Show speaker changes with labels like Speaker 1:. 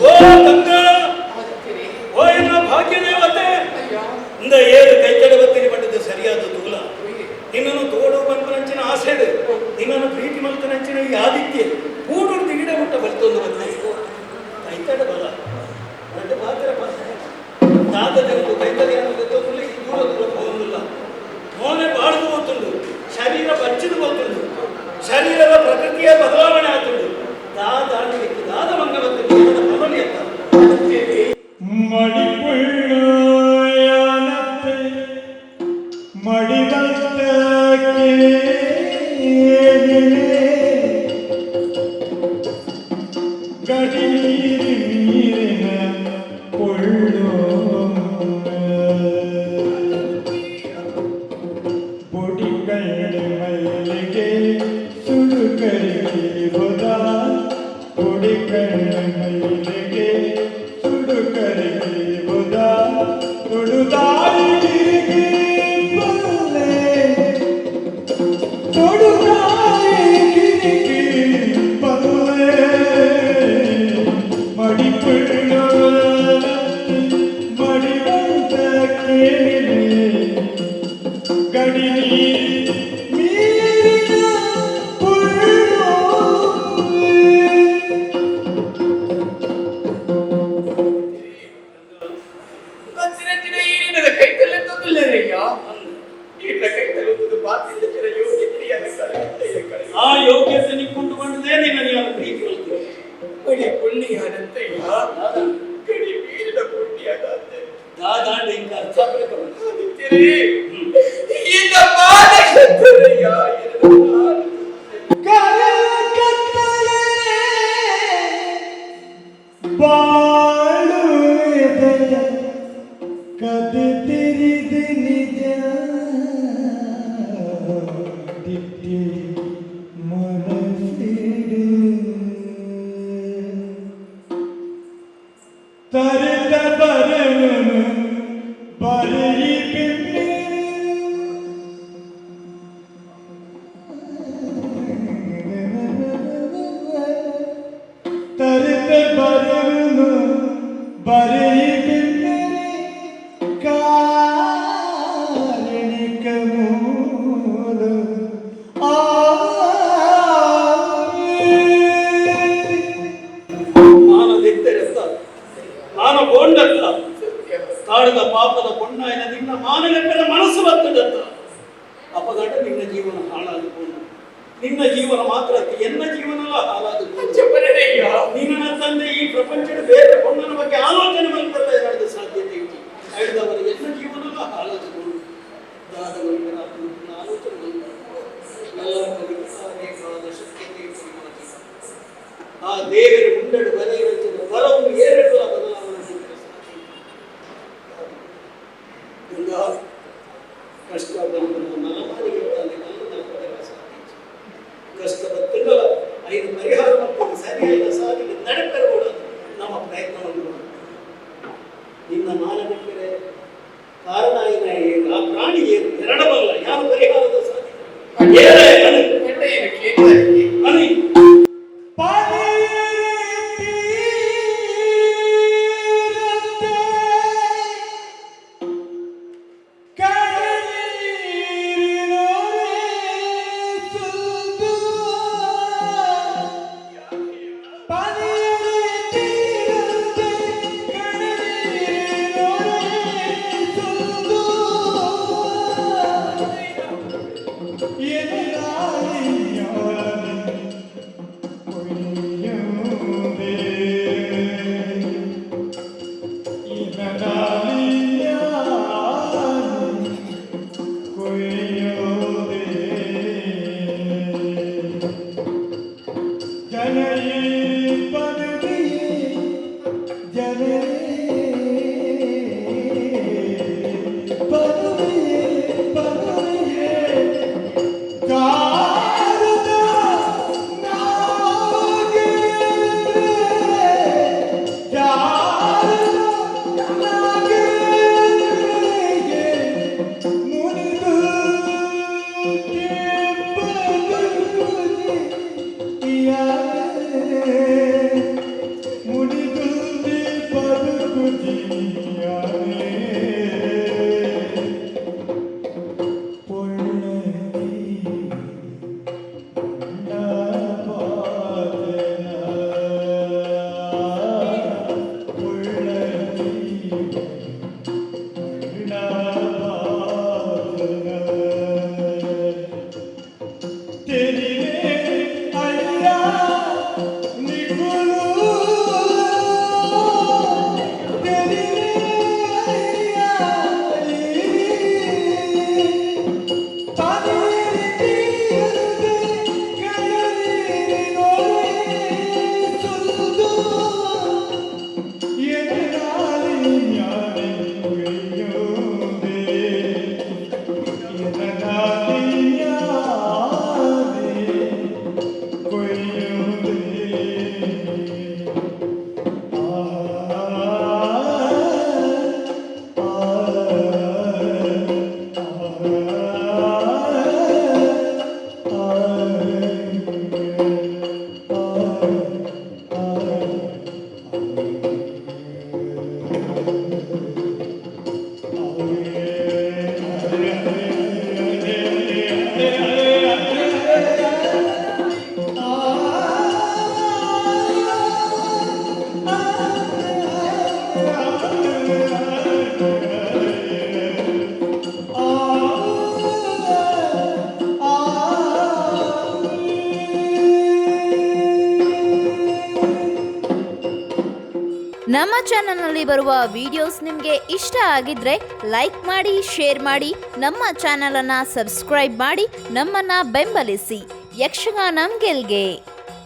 Speaker 1: ಓ ಗಂಗಾ, ಓ ಎನ್ನ ಭಾಗ್ಯದೇವತೆ. ಇಂದ ಏಳು ಕೈತಡೆ ಬತ್ತಿನಿ ಪಂಡದ್ದು ಸರಿಯಾದ ತೂಲ. ನಿನ್ನನ್ನು ತೋಡು ಬಂಪನಂಚಿನ ಆಸೆ, ನಿನ್ನನ್ನು ಪ್ರೀತಿ ಮಲ್ತನಂಚಿನ ಈ ಆದಿತ್ಯ ಕೂಡು ಗಿಡ ಮುಟ್ಟ ಬರ್ತೊಂದು ಬತ್ತೆ. ಕೈತಡೆ ಬಲ ದೊಡ್ಡ ಪಾತ್ರ ದಾದದೆ ಒಂದು ಕೈತಡೆ ಗೊತ್ತೊಂದಿಲ್ಲ. ಈ ದೂರ ದೂರ ಹೋಗುದಿಲ್ಲ. ಮೋನೆ ಬಾಳ್ದು ಹೋಗ್ತುಂಡು, ಶರೀರ ಬಚ್ಚಿದು ಹೋಗ್ತುಂಡು, ಶರೀರದ ಪ್ರಕೃತಿಯ ಬದಲಾವಣೆ ಆತುಂಡು. ದಾದ ದಾದ ಮಂಗಲತ್ತೆ ಪನೊಲಿ ಅಂತ.
Speaker 2: ಮಡಿಪುಳ್ಳಾಯನತ್ತೆ ಮಡಿವಂತ ಕೇಳಿಲೆ ಗಡಿ ನೀರು ನೀರಿನ ಪೊಳ್ಳು ಪೊಡಿ ಕಳ್ಳೆ ಮೈಲಿಗೆ ಸುಡು ಕರಿಗಿ ಬುದ, ಪೊಡಿ ಕಳ್ಳೆ ಮೈಲಿಗೆ ಸುಡು ಕರಿಗಿ ಬುದ, ತೊಡುದಾಯಿ ಗಿರಿಗೆ ಬಲ್ಲೆ, ತೊಡುದಾಯಿ ಗಿರಿಗೆ ಬಲ್ಲೆ. ಮಡಿಪುಳ್ಳು ಮಡಿವಂತ ಕೇಳಿಲೆ ಗಡಿ ನೀರಿನ ಪೊಳ್ಳು.
Speaker 3: ಬತ್ತಿನಂಚಿನ ಈರಿನದ ಕೈತಲ್ಲೇ ತೊಂದಿಲ್ಲರಯ್ಯ. ಈರಿನ ಕೈತಲ್ಲಿ ಒಂದು ಬಾತಿಲ್ಲ ಯೋಗ್ಯತೆಯನ್ನು ಕಳೆಯುತ್ತೆ.
Speaker 1: ಆ ಯೋಗ್ಯತೆ ನಿಕ್ಕುಂಟು ಬಂದದೇ ನಿನ್ನ ನಾನು ಪ್ರೀತಿ ಹೇಳ್ತೀನಿ.
Speaker 3: ಬಡಿ ಪುಣ್ಯಾನಂತಯ್ಯ, ಗಡಿ ವೀರನ ಪುಣ್ಯಾನಂತೆ.
Speaker 1: ದಾದಾಂಡ ಇಂಕ ಅರ್ಥ.
Speaker 3: ಆದಿತ್ಯರೇ, ಇನ್ನ ಮಾನಶತ್ರಯ್ಯ.
Speaker 2: ಕತ್ತಲೆ ಬಾಳುವೆದೆಯ ಕದೆ ತಿರಿದೆ ನಿಜ ದಿಟ್ಟಿ ಮನಸ್ಸಿಡು ತರಿತ ಬರನು ಬರೆಯಿ ಬಿಮ್ಮಿ. ತರಿತ ಬರನು ಬರೆಯಿ ಬಿಮ್ಮಿರಿ ಕಾರಣಿಕ ಮೂಲ ಆ.
Speaker 1: ಮಾನ ದಿತ್ತೆರೆತ್ತ, ಮಾನ ಬೋಂಡತ್ತ, ಕಾಡುದ ಪಾಪದ ಪೊಣ್ಣಾಯನ ನಿನ್ನ ಮಾನಗಟ್ಟದ ಮನಸ್ಸು ಬರ್ತದತ್ತ. ಅಪಗಡ ನಿನ್ನ ಜೀವನ ಹಾಳಾದುಕೊಂಡು, ನಿನ್ನ ಜೀವನ ಮಾತ್ರ ಅಲ್ಲ, ಎನ್ನ ಜೀವನಲ್ಲ ಹಾಳಾದುಕೊಂಡು. ನಿನ್ನ ತಂದೆ ಈ ಪ್ರಪಂಚದ ಬೇರೆ ಪೊಣ್ಣನ ಬಗ್ಗೆ ಆಲೋಚನೆ ಮಲ್ಪಲ್ಲ ಎರಡು ಸಾಧ್ಯತೆ ಇತ್ತು. ಹೇಳಿದವರು ಎನ್ನ ಜೀವನಲ್ಲ ಹಾಳಾದುಕೊಂಡು. ದಾದವರಿಗೆ ಆಲೋಚನೆ ಎಲ್ಲ ಕಲಿಕಾದ ಶಕ್ತಿ ಪರಿಮಾತಿ. ಆ ದೇವರ ಮುಂಡಡು ಬರೆಯಿರುತ್ತಿದ್ದ ಬರವು ಏರೆಡುವ ಬದಲಾವಣೆ ಸಾಧ್ಯ. ಗಂಗಾ, ಕಷ್ಟ ಬಂದು ನಲಮಾರಿಗೆ ಸಾಧ್ಯ. ಕಷ್ಟ ಬತ್ತುಗಳ ಐದು ಪರಿಹಾರ ಮತ್ತು ಸರಿಯಾದ ಸಾಧಿಗೆ ನಡೆಪೆರಬಹುದು.
Speaker 4: ನಮ್ಮ ಚಾನೆಲ್ನಲ್ಲಿ ಬರುವ ವಿಡಿಯೋಸ್ ನಿಮಗೆ ಇಷ್ಟ ಆಗಿದ್ರೆ ಲೈಕ್ ಮಾಡಿ, ಶೇರ್ ಮಾಡಿ, ನಮ್ಮ ಚಾನೆಲನ್ನು ಸಬ್ಸ್ಕ್ರೈಬ್ ಮಾಡಿ, ನಮ್ಮನ್ನು ಬೆಂಬಲಿಸಿ. ಯಕ್ಷಗಾನಂ ಗೆಲ್ಗೆ.